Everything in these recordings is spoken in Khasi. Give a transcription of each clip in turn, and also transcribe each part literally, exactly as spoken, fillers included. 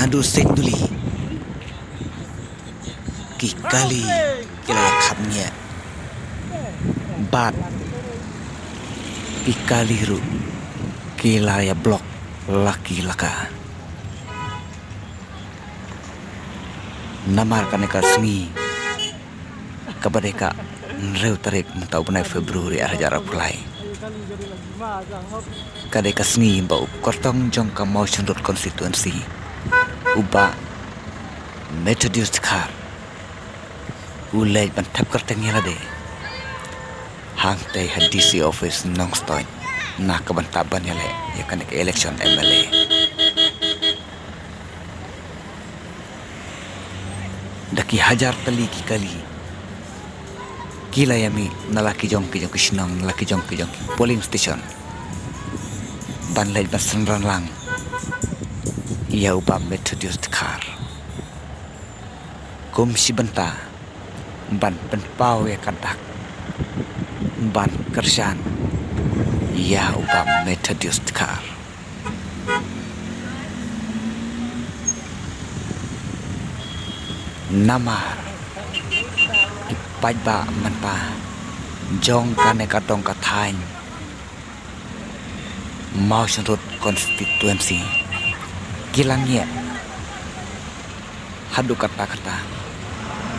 Naduh synduli ki kali ki la ïa khapngiah bad ki kali ruh ki la ïa block la ki la ka. Namar kane ka sngi kaba dei ka hynriew tarik mynta u bnai February ar hajar arphew lai, ka dei ka sngi ba u kyrtong jong ka Mawshynrut constituency, u Bah Methodius Dkhar, u leit ban thep kyrteng ïa lade hangtei ha D C office Nongstoiñ na ka bynta ban ïaleh ïa kane ka election M L A. Da ki hajar tylli ki kali ki la ïa mih na la ki jong ki jong ki shnong, na la ki jong ki jong ki polling station, ban leit ban synran lang ïa u Bah Methodius Dkhar kum shi bynta ban pynpaw ïa ka dak ban kyrshan ïa u Bah Methodius Dkhar. Namar ki paidbah mynta jong kane ka dong ka thaiñ Mawshynrut constituency ki la ngiah haduh katta katta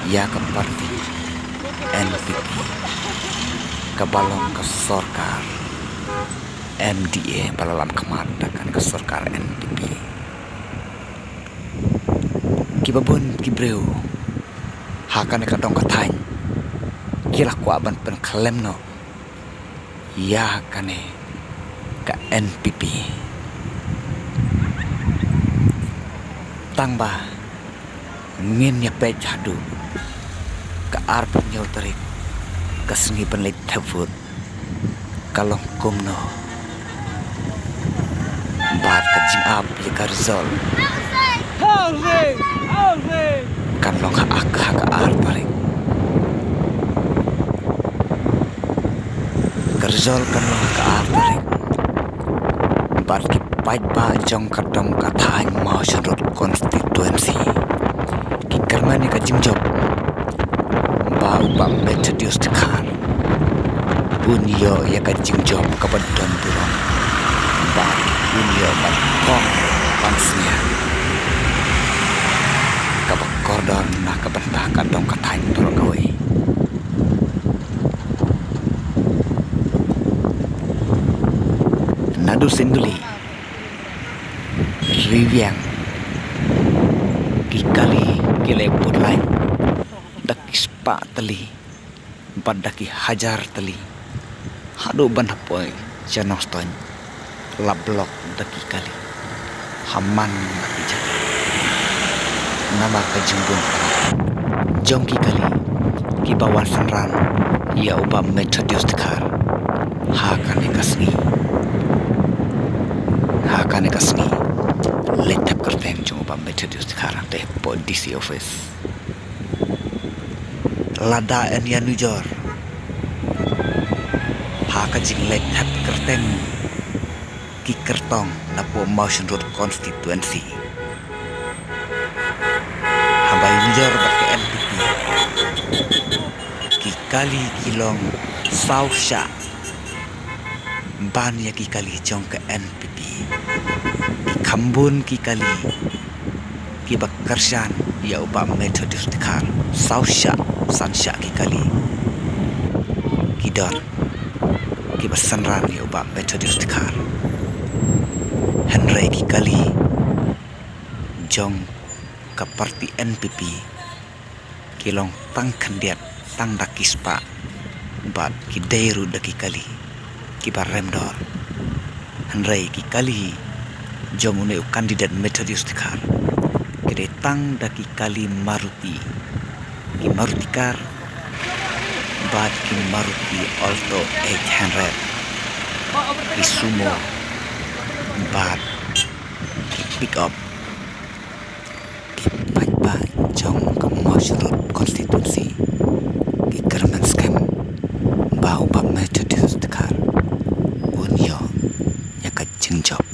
ïa ka party N P P, kaba long ka sorkar M D A ba la lam khmat da kane ka sorkar N P P. Kiba bun ki briew ha kane ka dong ka thaiñ ki la kwah ban pynkhlem noh ïa kane ka N P P. Tang ba ngin ïa peit haduh ka arphew hynñiew tarik, ka sngi ban leit thep vote, ka long kumno bad ka jingap ïa ka result kan long ha ka, ha ka ar tarik. Ka result kan long ha ka ar tarik. Bad ki paidbah jong ka dong ka thaiñ Mawshynrut constituency ki kyrmen ïa ka jingjop ba u Bah Methodius Dkhar un ïoh ïa ka jingjop kaba don burom, ba un ïoh ban kong ban sniang kaba kordor na ka bynta ka dong ka thaiñ baroh kawei. Naduh synduli riwiang ki kali ki la bud lain da ki spah tylli bad da ki hajar tylli, haduh ban hapoi sha Nongstoiñ la block da ki kali ha man la ki jaka. Namar ka jingbun jong ki kali kiba wan synran ïa u Bah Methodius Dkhar ha kane ka sngi, ha kane ka sngi leit thep kyrteng jong u Bah Methodius Dkhar hangtei hapoh D C office. Lada yn ïa nujor ha ka jingleit thep kyrteng ki kyrtong napoh Mawshynrut constituency, haba ïa nujor bad ka N P P, ki kali ki long saw shah ban ïa ki kali jong ka N P P. Ki kham bun ki kali kiba kyrshan ïa u Bah Methodius Dkhar, saw shah, san shah ki kali ki don kiba synran ïa u Bah Methodius Dkhar. Hynrei ki kali jong ka party N P P ki long tang khyndiat, tang da ki spah, bad ki dei ruh da ki kali kiba rem dor. Hynrei ki kali jong une u candidate Methodius Dkhar ki dei tang da ki kali Maruti, ki Maruti car, bad ki Maruti Alto eight hundred, ki Sumo, bad ki pick up. Ki paidbah jong ka Mawshynrut constituency ki kyrmen skhem ba u Bah Methodius Dkhar un ïoh ïa ka jingjop.